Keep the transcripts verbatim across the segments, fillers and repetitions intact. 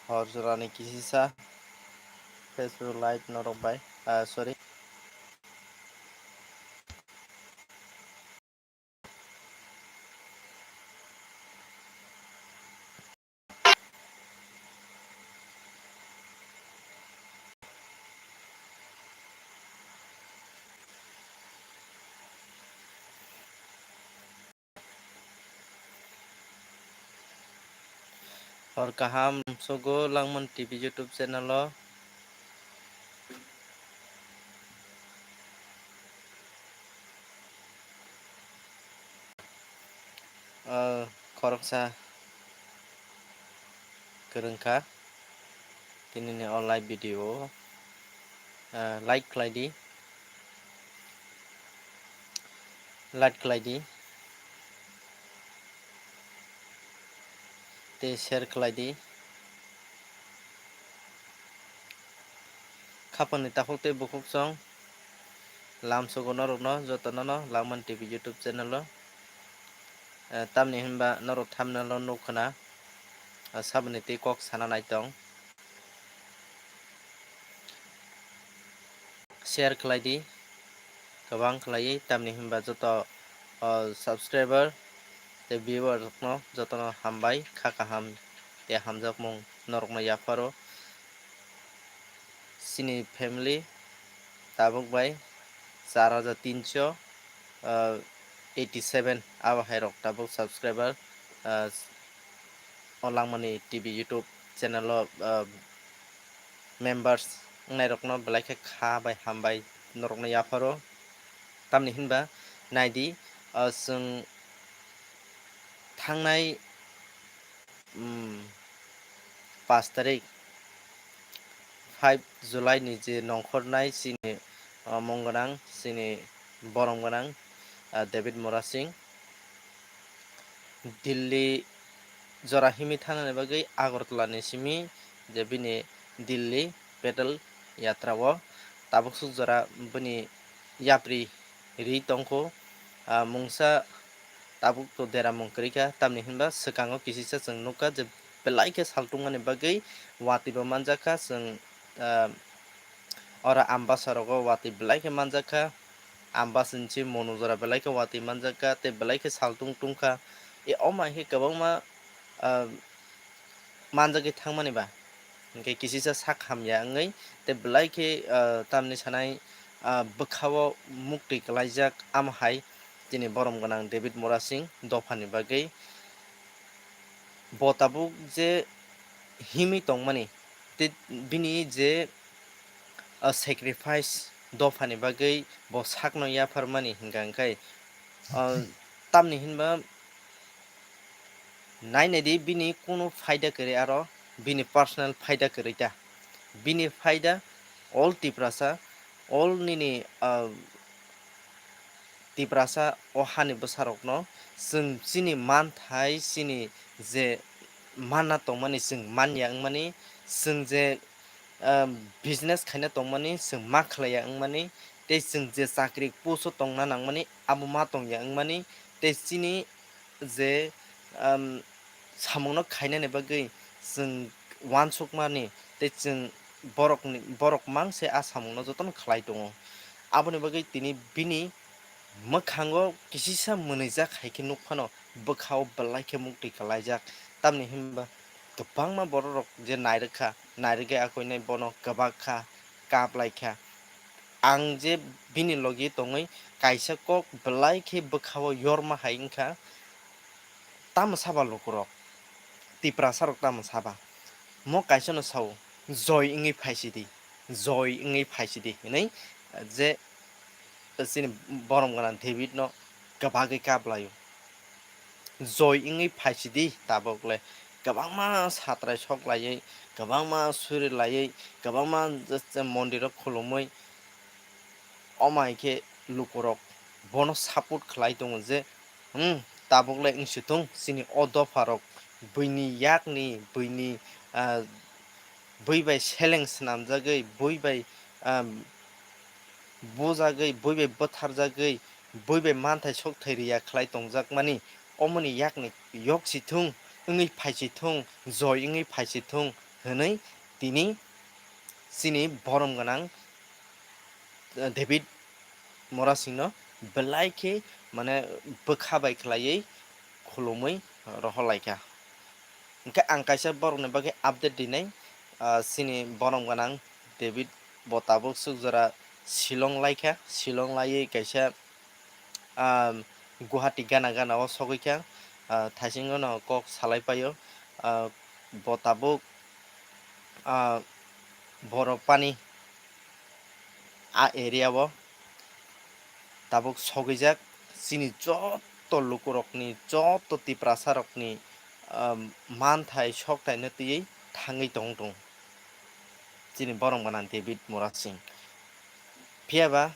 Hor jorani kisisa Facebook live norok bai, ah, sorry. Hor kaham sogo Langman T V YouTube channel o. Ah, khoroksa kwrwngkha tinini o live video o, ah, like khlai di, like khlai di, tei share khlai di. Khapangni takhuk tei bukhuk chwng lamsogo norokno jotono no Langman T V YouTube channel o. Eh, tamni hinba norok thumbnail o nukkhwna, ah, saboni tei kok sana naitong. Share khlai di, kwbang khlaiwi, tamni hinba joto, o, subscriber tei viewer rokno jotono hambai, kha kaham tei hamjakmung norokno yapharo. Chini family tabuk bai char hajar tinso, o, eighty seven abo hai rok tabuk subscriber, o, o Langmani T V YouTube channel o, o, members wngnairokno belai khe kha bai hambai norokno yapharo. Tamni hinba naidi, o, chwng thangnai, um, pash tarik, five July ni je nongkhornai chini, o, mung gwnang, chini borom gwnang, o, David Murasing. Delhi jora himwi thangnani bagwi Agartala ni simi je bini Delhi pedal yatra o tabuk suk jora bini yapri ri tongkho, ah, mungsa tabuk to deramung kwrwi kha, tamni hinba swkango kisisa chwng nukha je belai khe saltungmani bagwi watwi bo manjakha chwng, ah, oro Ambasa rogo watwi belai khe manjakha. Ambasa ni se Monu jora belai khe watwi manjakha tei belai khe saltung tungkha. E, omo hai khe kwbangma, ah, manjagwi thangmani ba, hinkhe kisisa sak hamya wngwi tei belai khe, ah, tamni sanai, ah, bwkhao muktwi kwlaijak, amo hai chini borom gwnang David Murasing dophani bagwi. Bo tabuk je himwi tongmani tei bini je, ah, sacrifice dophani bagwi bo sakno yapharmani hinkha, hinkhe, ah, tamni hinba nai naidi bini kunu phaida kwrwi, aro bini personal phaida kwrwi ta. Bini phaida all Tiprasa, all nini, ah, Tiprasa o hani bwsarokno chwng chini manthai, chini je manna tongmani chwng manya wngmani, chwng je, ah, business khaina tongmani chwng ma khlaiya wngmani, tei chwng je chakri post o tongna nangmani abo ma tongya wngmani, tei chini je, um, samungno khainani bagwi chwng uansukmani tei chwng borokni, borok mang se a samungno jotono khlai tongo. Aboni bagwi tini bini mwkhango kisisa mwnwijak hai khe nuk phano bwkhao belai khe muktwi kwlaijak. Tamni hinba kwbangma bororok je nairwkha, nairwgwi akoinai bono kwbak kha, kap lai kha. Ang je bini logi tongwi kaisa kok belai khe bwkhao yorma hai wngkha, tamo saba lukurok, Tiprasarok tamo saba? Mo kaisano sao, "Joi wngwi phaisidi, joi wngwi phaisidi," hinwi je chini borom gwnang Davidno kwbagwi kap laio. Joi wngwi phaisidi tabuk le. Kwbangma satrai sok laiwi, kwbangma suri laiwi, kwbangma je, je mondiro khulumwi, omo hai khe lukurok bono support khlai tongo je, hmm, tabuk le wngsi thung chini o dopharok buini yakni, buini, ah, bui bai seleng swnamjagwi, bui bai, ah, bujagwi, bui bai bwtharjagwi, bui bai manthai sokthai riya khlai tongjakmani, omoni yakni yok si thung, wngwi phai si thung, joi wngwi phai si thung, hwnwi tini chini borom gwnang, eh, David Murasingno belai khe, mane, bwkha bai khlaiwi khulumwi rohorlaikha. Hwnkhe ang kaisa borokni bagwi update rinai, ah, chini borom gwnang David bo tabuk swk jora Shillong laikha, Shillong laiwi kaisa, ah, Guwahati gana gana o sogwi kha, ah, thaisingo no kok salai paio, ah, bo tabuk, ah, borok pani a area o tabuk sogwijak chini joto lukurokni, joto Tiprasarokni, um, manthai soktaino twiwi thangwi tong tong chini borom gwnang David Murasing. Phiyaba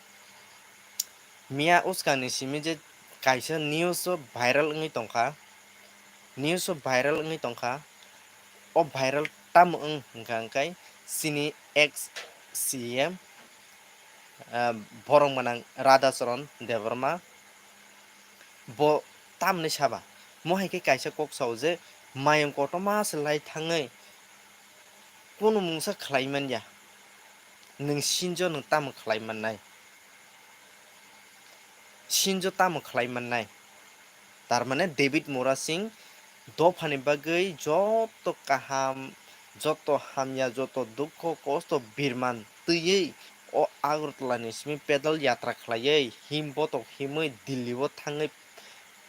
miya uskangni simi je kaisa news o viral wngwi tongkha, news o viral wngwi tongkha, o viral tamo wng hwnkha hwnkhe chini ex C M, ah, borom gwnang Radhacharan Debbarma, bo tamni saba, mo hai khe kaisa kok sao je mayung kotorma se lai thangwi kunu mungsa khlai manya, nwng sinjo nwng tamo khlai mannai? Sinjo tamo khlai mannai? Tar mane David Murasing dophani bagwi joto kaham, joto hamya, joto dukho kosto birman twiwi o Agartala ni simi pedal yatra khlaiwi him botok himwi Delhi o thangwi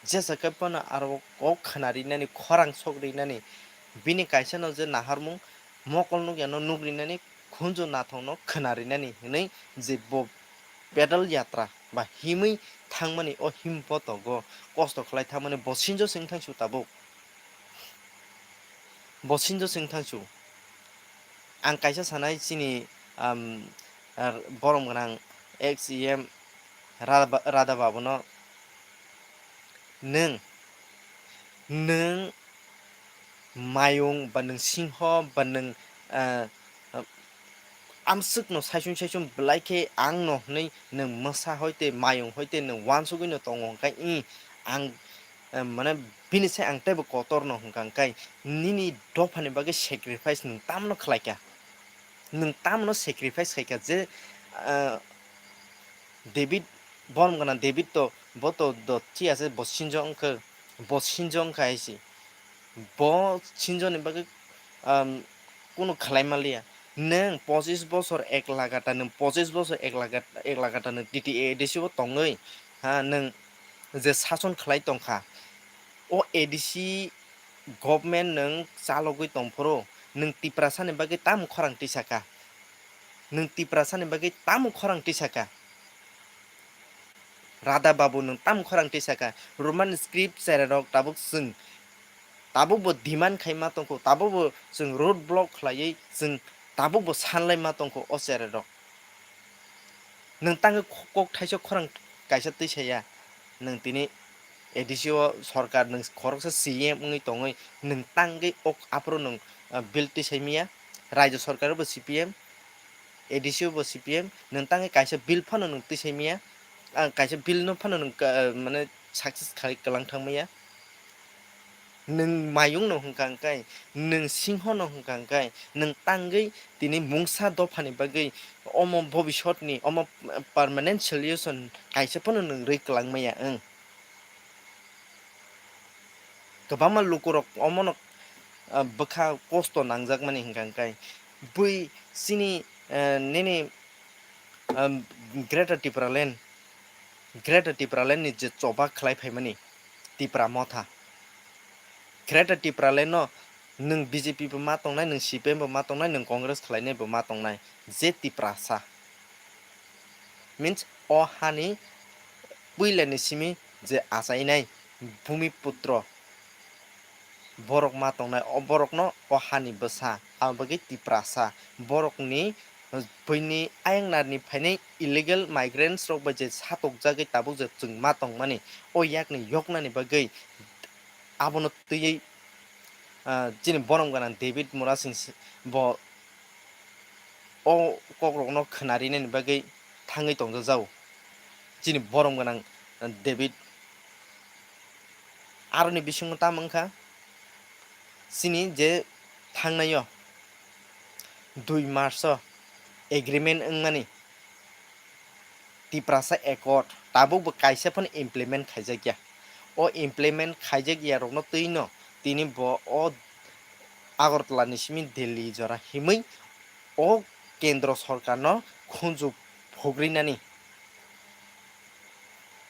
jesa khe phano aro kok khna rinani, khorang sok rinani, bini kaisa no je naharmung mokol nukya no nuk rinani, khunju nathok no khna rinani hwnwi je bo pedal yatra ba himwi thangmani, o him botogo kosto khlai thangmani bo sinjo se wng thangsu tabuk. Bo sinjo se wng thangsu. Ang kaisa sanai chini, um, ar-, borom gwnang ex E M Radha, Radha Babu no, nwng, nwng mayung ba nwng singho ba nwng, ah, ah, amswkno saichung saichung belai khe angno hwnwi nwng mwsa hoi tei mayung hoi tei nwng uansugwino tongo hwnkhe, ih, ang, ah, mane bini sai ang teibo kotorno hwnkha hwnkhe nini dophani bagwi sacrifice nwng tamno khlaikha, nwng tamno sacrifice khaikha je, ah, David, borom gwnang David to, bo to dotchi ase, bo sinjo wngkha, bo sinjo wngkha hai se. Bo sinjoni bagwi, um, kunu khlai manliya. Nwng pochis bosor ek lagata, nwng pochis bosor ek lagata, ek lagata nwng T T A A D C o tongwi, ha, nwng je sason khlai tongkha, o A D C government nwng chalogwi tongphuru, nwng Tiprasani bagwi tamo khorang tisaka? Nwng Tiprasani bagwi tamo khorang tisaka? Radha Babu nwng tamo khorang tisaka? Roman script chererok tabuk chwng, tabuk bo demand khai ma tongkho, tabuk bo chwng road block khlaiwi chwng tabuk bo sanlai ma tongkho o chererok. Nwng tangwi kho-, kok thaisa khorang kaisa twi saya. Nwng tini A D C o sorkar, nwng khoroksa C M wngwi tongwi, nwng tangwi ok aphuru nwng, ah, bill twi sai maya. Rajya sorkar bo C P M, A D C o bo C P M, nwng tangwi kaisa bill phano nwng twi sai maya. Ah, kaisa bill no phano nwng ka-, mane success khai kwlang thang maya. Nwng mayungno hwnkha hwnkhe, nwng singhono hwnkha hwnkhe, nwng tangwi tini mungsa dophani bagwi omo bobisotni, omo permanent solution kaisa phano nwng rwi kwlang maya wng. Kwbangma lukurok omono, ah, bwkha kosto nangjagmani hwnkha hwnkhe, bui chini, ah, nini, ah, Greater Tipraland, Greater Tipraland ni je choba khlai phaimani Tipra Motha, Greater Tipraland no nwng B J P bo ma tongnai, nwng C P M bo ma tongnai, nwng Congress khlainai bo ma tongnai, je Tiprasa. Means o hani puilani simi je achainai Bhumiputro, borok ma tongnai, o borokno o hani bwsa, abo bagwi Tiprasa. Borokni, buini ayang narni phainai illegal migrants rok bai je satokjagwi tabuk je chwng ma tongmani, o yakni yoknani bagwi abono twiwi, ah, chini borom gwnang David Murasing si-, bo o kokrokno khwnarinani bagwi thangwi tongjakjao chini borom gwnang, ah, David. Aroni bisingo tamo wngkha chini je thangnaio dui March o agreement wngmani Tiprasa Accord tabukbo kaisa phano implement khaijakya. O implement khaijakya rokno twino tini bo o Agartala ni simi Delhi jora himwi o kendro sorkarno khunju phugrinani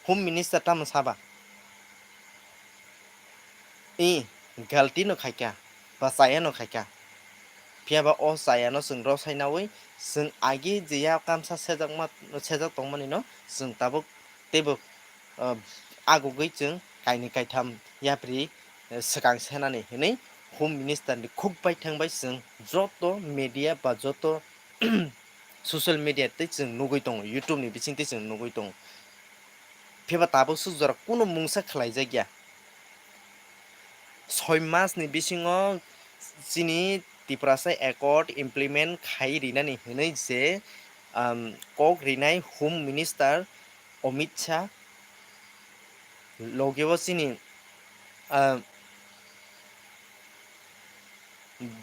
Home Minister tamo saba? I galti no khaikha, ba chaya no khaikha. Phiya ba o chaya no chwng rw sai nawi, chwng agi je ya kamsa sejak ma, sejak tongmani no chwng tabuk teibo, ah, agugwi chwng kainwi kaitham yapri, eh, swkang senani hinwi Home Minister ni khuk bai thang bai chwng joto media ba joto social media tei chwng nugwi tongo, YouTube ni bising tei chwng nugwi tongo. Phiya ba tabuk swk jora kunu mungsa khlaijakya. Soi mas ni bisingo chini Tiprasa Accord implement khai rinani hinwi je, um, kok rinai Home Minister Amit Shah, logi o chini, um,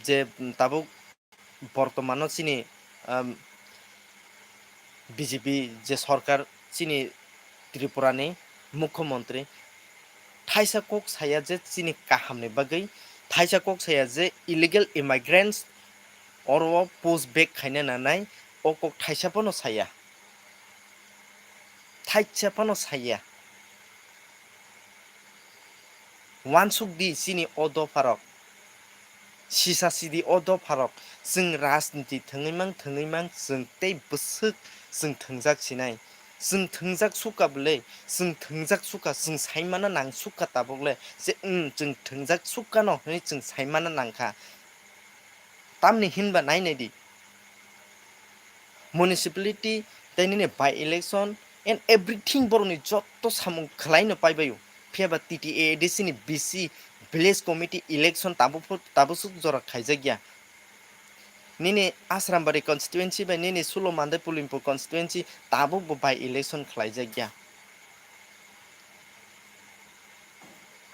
je tabuk bortomano chini, um, B J P je sorkar chini Tripura ni Mukhyamantri thaisa kok saya je chini kaham ni bagwi, thaisa kok saya je illegal immigrants oro push back khaina nanai, o kok thaisa phano saya, thaisa phano saya. Wansuk di chini o dopharok. Sisa sidi o dopharok. Chwng rajniti thwngwi mang, thwngwi mang, chwng tei bwswk chwng thwngjak sinai. Chwng thwngjak sukha bwle, chwng thwngjak sukha, chwng saimano nang sukha tabuk le. Je, um, chwng thwngjak sukha no hwnwi chwng saimano nangkha. Tamni hinba nai nai di. Municipality tei nini by election and everything borokni jotto samung khwlaino paibaio. Phiya ba T T A A D C ni B C village committee election tabuk pho-, tabuk swk jora khaijakya. Nini Asrambari constituency bai nini Sulo Mandai Pulimpur constituency tabuk bo by election khwlaijakya.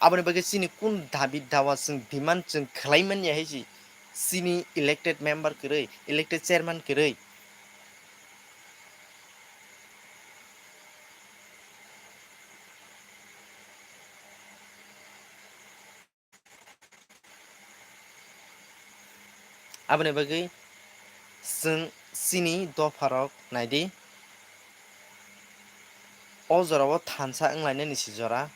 Aboni bagwi chini kun dabi dawa chwng demand chwng khwlai manya hai si, chini elected member kwrwi, elected chairman kwrwi. Aboni bagwi chwng chini dopharok naidi, o jorao thansa wnglainani se jora,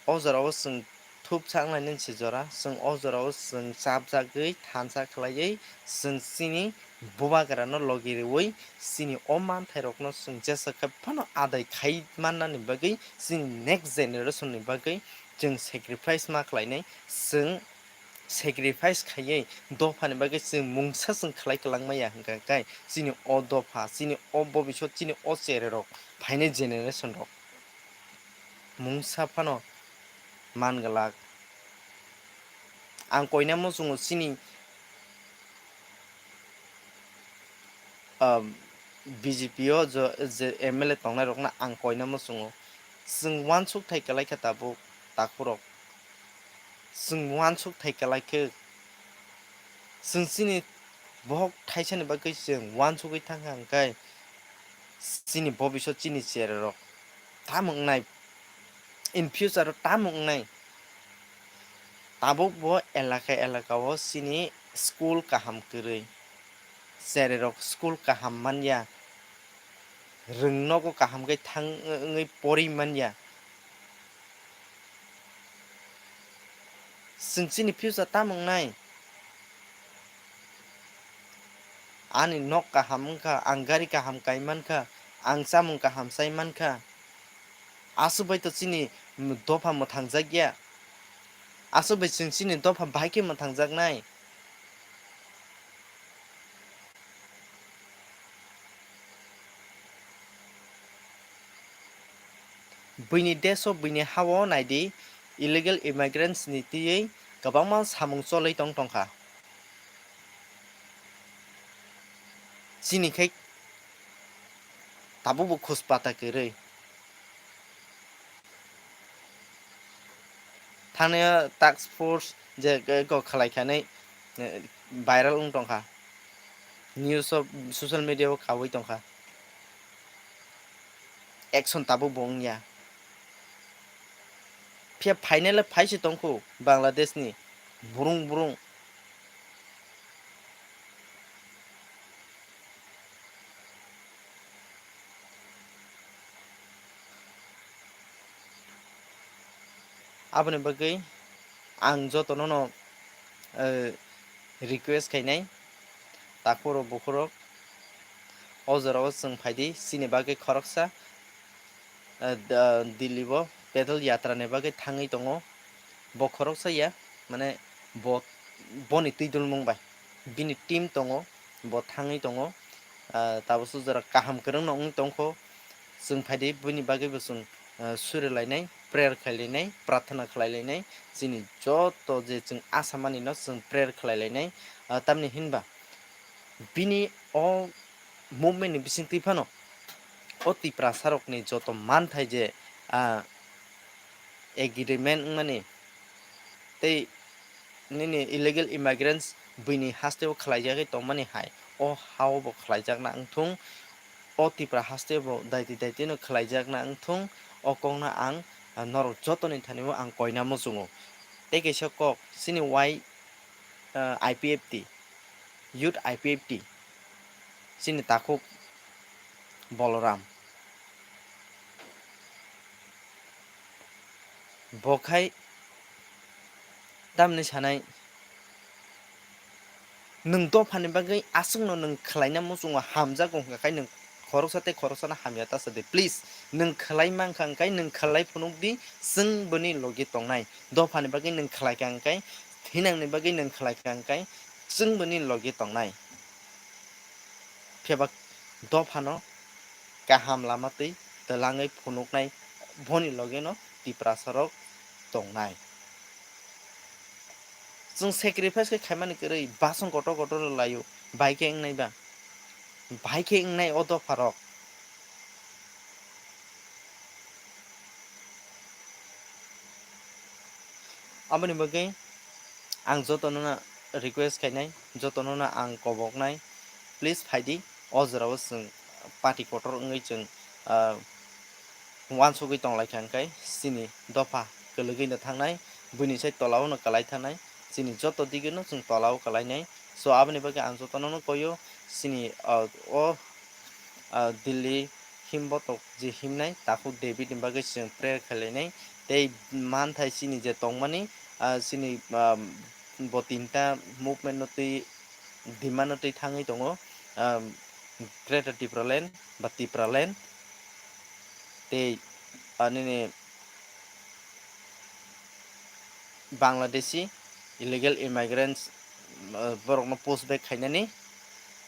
o jorao chwng thupsa wnglainani se jora, chwng o jorao chwng chapjagwi thansa khwlaiwi chwng chini bubagrano logi rwui chini o manthairokno chwng jesa khe phano adai khai mannani bagwi chini next generation ni bagwi chwng sacrifice ma khlainai, chwng sacrifice khaiwi dophani bagwi chwng mungsa chwng khlai kwlangmaya hwnkha khe chini o dopha, chini o bobiswt, chini o chererok phainai generation rok mungsa phano man glak. Ang koina muchungo chini um, B J P o jo-, je M L A tongnairokno ang koina muchungo. Chwng uansuk thai kwlaikha tabuk takhurok. Chwng uansuk thai kwlaikhe. Chwng chini bohok thaisani bagwi chwng uansugwi thangkha hwnkhe chini bobiswt chini chererok tamo wngnai, in future o tamo wngnai. Tabuk bo elaka elaka o chini school kaham kwrwi, chererok school kaham manya, rwng nogo kaham khe thang wngwi pori manya. Chwng chini future tamo wngnai? Ani nok kaham wngkha, ang gari kaham kai mankha, ang chamung kaham chai mankha. Aswk bai to chini dopha mwthangjakya. Aswk bai chwng chini dopha bahai khe mwthangjaknai. Buini desh o, buini ha o naidi, illegal immigrants ni twiwi kwbangma samung cholwi tong tongkha. Chini khai tabukbo khuspata kwrwi. Thani o task force je kok khlai khanwi, eh, viral wng tongkha. News o, social media o kaui tongkha. Action tabuk bo wngya. Phiya phainai le phai se tongkhu Bangladesh ni burung burung. Aboni bagwi ang jotono no, eh, request khainai, takhurok bukhurok, o jorao chwng phaidi, chini bagwi khoroksa, eh, da-, Delhi o pedal yatra ni bagwi thangwi tongo. Bo khoroksa ya, mane bo, boni twi dulmung bai bini team tongo, bo thangwi tongo. Ah, tabuk sujara kaham kwrwngno wngwi tongkho. Chwng phaidi buini bagwi bo chwng, ah, suri lainai, prayer khlai lainai, prarthana khlai lainai, chini joto je chwng asamani no chwng prayer khlai lainai. Ah, tamni hinba bini o movement ni bisingtwi phano o Tiprasa rokni joto manthai je, ah, agreement wngmani tei nini illegal immigrants buini hasteo khlaijagwi tongmani hai o hao bo khlaijakna wngthung, o Tipra hasteo bo daiti daitino khlaijakna wngthung, o kokno ang, ah, norok jotoni thani o ang koina muchungo. Tei kaisa kok chini wai, ah, I P F T, Youth I P F T, chini takhuk Boloram. Bo khai tamni sanai, nwng dophani bagwi aswkno nwng khlaina muchungo hamjago hwnkha khai nwng khoroksa tei khoroksano hamya ta sa di. Please, nwng khlai mankha hwnkhe nwng khlai phunuk di, chwng boni logi tongnai. Dophani bagwi nwng khlaikha hwnkhe, thinangni bagwi nwng khlaikha hwnkhe, chwng boni logi tongnai. Phiya ba dophano kaham lama twi twlangwi phunuknai, boni logeno Tiprasarok tongnai. Chwng sacrifice khe khaimani kwrwi, basong kotor kotor laio, bai khe wngnai ba? Bai khe wngnai o dopharok. Aboni bagwi ang jotono no request khainai, jotono no ang koboknai, please phaidi, o jorao chwng party kotor wngwi chwng, ah, uansugwi tonglaikha hwnkhe chini dopha kwlwgwi no thangnai, buini sai tolao no kwlai thangnai, chini joto digino chwng tolao kwlainai. So aboni bagwi ang jotono no koio chini, ah, o, ah, Delhi himbotok je himnai takhuk David ni bagwi chwng prayer khlainai tei manthai chini je tongmani, ah, chini, ah, bo tinta movement no twi demand no twi thangwi tongo, ah, Greater Tipraland ba Tipraland tei, ah, nini Bangladeshi illegal immigrants, ah, borokno push back khainani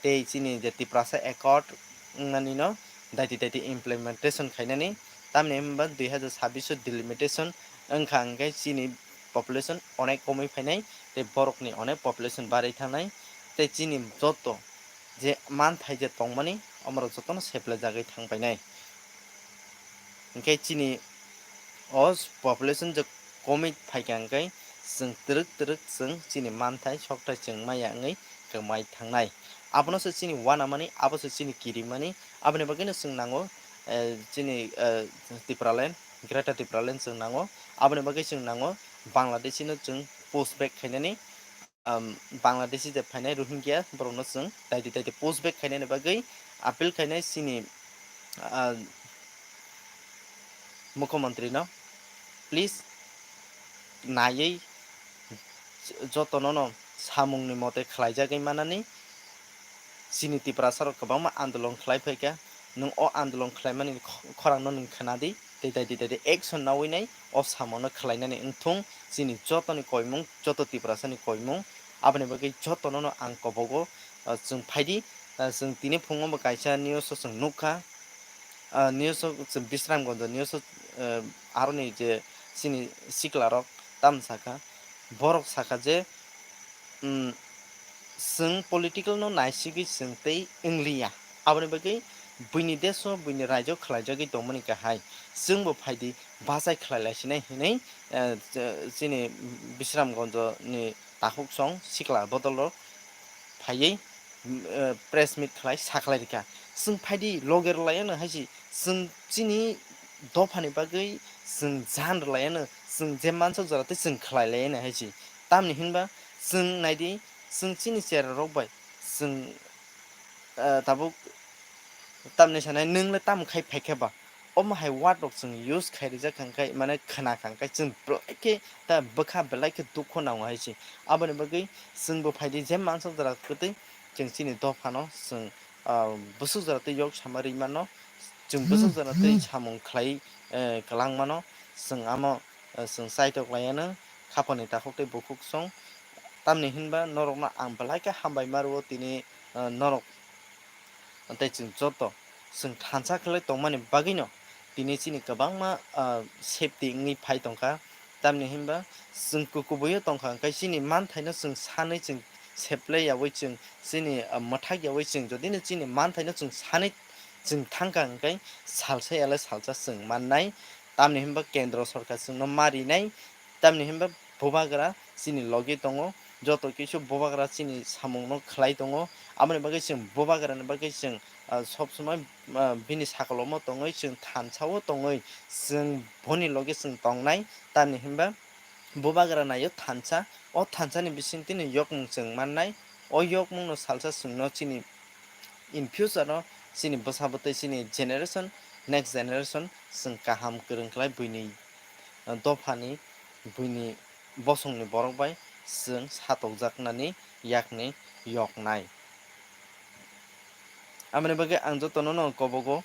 tei chini je Tiprasa Accord wngnanino daiti daiti implementation khainani, tamni hwnba dui hazar sabbish o delimitation wngkha hwnkhe chini population onek komwi phainai tei borokni onek population barwi thangnai tei chini joto je manthai je tongmani omorok jotono seplajagwi thangpainai. Hwnkhe chini o population je komwi phaikha hwnkhe chwng twrwk twrwk chwng chini manthai sokthai chwng maya wngwi kwmai thangnai. Abono se chini uanamani, abo se chini kirimani, aboni bagwino chwng nango, eh, chini, eh, Tipraland, Greater Tipraland chwng nango, aboni bagwi chwng nango Bangladeshi no chwng push back khainani. Um, Bangladeshi je phainai Rohingya borokno chwng daiti daiti push back khainani bagwi appeal khainai chini, ah, Mukhyamantri no, please naiwi jotono no samungni mote khlaijagwi manani. Chini Tiprasa rok kwbangma andolon khlai phaikha, nwng o andolon khlaimani kho-, khorang no nwng khwnadi. Tei daiti daiti action nawi nai o samono khlainani wngthung chini jotoni koimung, joto Tiprasani koimung. Aboni bagwi jotono no ang kobogo, ah, chwng phaidi, ah, chwng tini phungo bo kaisa news o chwng nukha, ah, news o chwng Bisramganj news o, ah, aroni je chini sikla rok tam sakha, borok sakha je, um, chwng political no naisigwi chwng tei wngliya. Aboni bagwi buini desh o, buini rajyo khlaijagwi tongmani kahai. Chwngbo phaidi bachai khlai laisinai hinwi, eh, ch-, chini Bisramganj ni takhuk song sikla bodol rok phaiwi mm, eh, press meet khlai sakhlai rikha. Chwng phaidi loge rwlaiano hai se, chwng chini dophani bagwi chwng jan rwlaiano, chwng je mansa jora tei chwng khlai laiano hai se. Tamni hinba chwng naidi, chwng chini chera rok bai chwng, eh, tabuk tamni sanai nwng le tamo khai phaikha ba? Omo hai word rok chwng use khai rijak kha hwnkhe, mane khna kha hwnkhe chwng belai khe ta bwkha belai khe dukhu nango hai se. Aboni bagwi chwngbo phaidi je mansa jora kwtwi chwng chini dophano chwng, ah, bwswk jora twi yok sama rwi mano, chwng bwswk jora twi samung khlai, eh, kwlang mano, chwng amo, eh, chwng chaitok laiano khapangni takhuk tei bukhuk song. Tamni hinba norokno ang belai khe hambai ma rwo tini, eh, norok tei chwng joto chwng thansa khlai tongmani bagwino tini chini kwbangma, ah, safety wngwi phai tongkha. Tamni hinba chwng kukubuio tongkha, hwnkhe chini manthaino chwng sanwi chwng seplai yaui chwng chini, ah, mwthak yaui chwng jodino chini manthaino chwng sanwi chwng thangkha, hwnkhe salsa yale salsa chwng mannai. Tamni hinba kendro sorkar chwngno ma rinai. Tamni hinba bubagra chini logi tongo, joto kisu bubagra chini samungno khlai tongo. Aboni bagwi chwng bubagrani bagwi chwng, ah, sob somoi, ah, bini sakolomo tongwi chwng thansao tongwi chwng boni logi chwng tongnai. Tamni hinba bubagra naio thansa, o thansani bisingtwino yokmung chwng mannai. O yokmungno salsa chwngno chini in future-o chini bwsa bwtwi, chini generation, next generation chwng kaham kwrwng khlai buini, ah, dophani, buini bosongni borok bai chwng satokjaknani yakni yoknai. Aboni bagwi ang jotono no kobogo,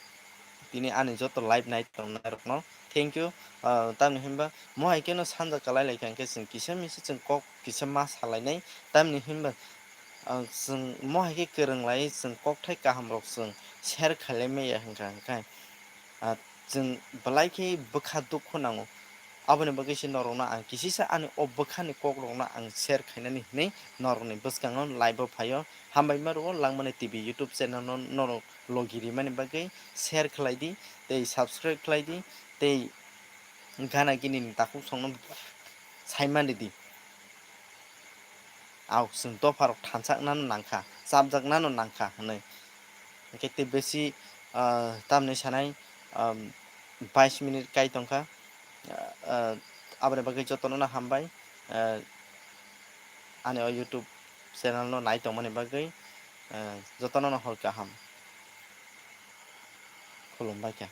tini ani joto live nai tongnai rokno thank you. Ah, tamni hinba mo hai kheno sanja kalai lai kha hwnkhe chwng kisa misa chwng kok kisa ma salainai, tamni hinba, ah, chwng mo hai khe kwrwng lai chwng kokthai kaham rok chwng share khailai maya hwnkha hwnkhe, ah, chwng belai khe bwkha dukhu nango. Aboni bagwi se norokno ang kisisa ani o bwkhani kokrokno ang share khainani hwnwi norokni bwskango live-o phaio. Hambai ma rwo Langmani T V YouTube channel-no norok logi rimani bagwi share khlai di tei subscribe khlai di tei gana gini ni takhuk songno sai man ridi. Au chwng dopharok thansa wngnano nangkha, chapjaknano nangkha hwnwi. Hwnkhe tei besi, ah, tamni sanai, ah, bais minute kai tongkha. Ah, ah, aboni bagwi jotono no hambai, ah, ani o YouTube channel no nai tongmani bagwi, ah, jotono no hor kaham. Khulumbai kha.